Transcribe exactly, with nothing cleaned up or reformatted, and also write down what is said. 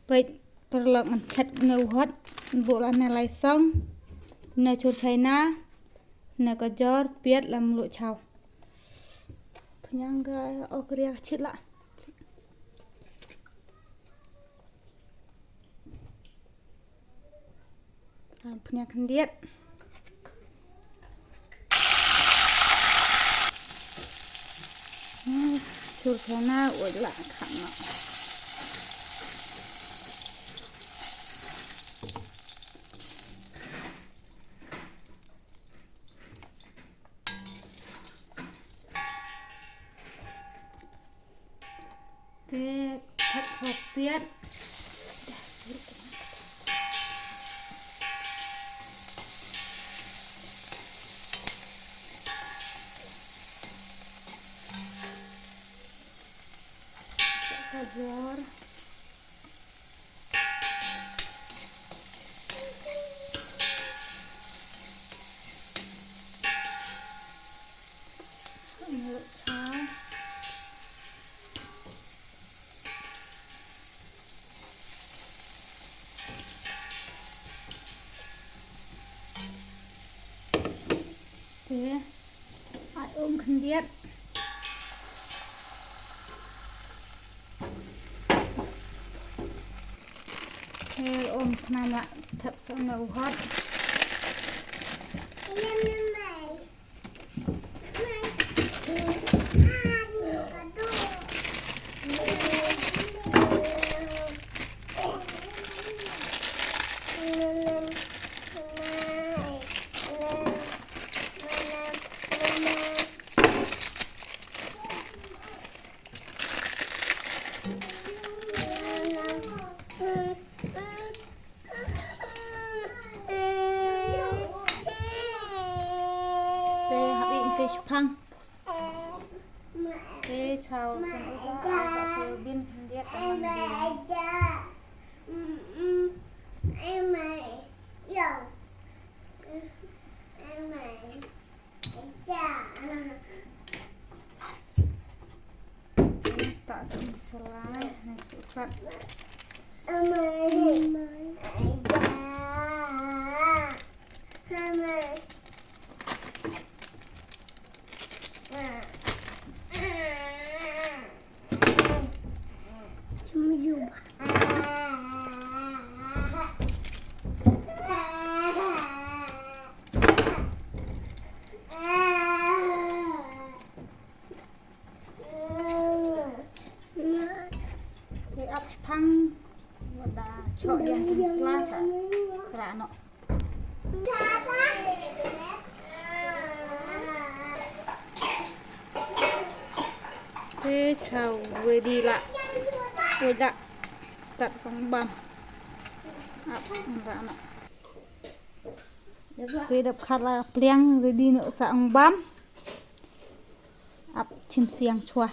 Peit paralok, ngan chet ne u hot, buh la ne lai song, ne chur China, ne ka jor, piat la mluh chaw. Pynjang ka okria ka chit la. Pynjang khyndiat. Chur China u la kham no. Te, thep sopiat. Ka jor. Te, ai um khyndiat. Te, um khyndiat, thep sa na u hot. Te hap ïa te shipang. Te chaw chen u ba a ba se bin khyndiat ta man bin. Ta sa msalai ne sat. Te ap shipang wada chok ïa sla sa kra no. Te chaw ready la. Wada start song bam. Ap ra no. Te dap khat la pliang ready no sa ong bam. Ap chim siang chwa.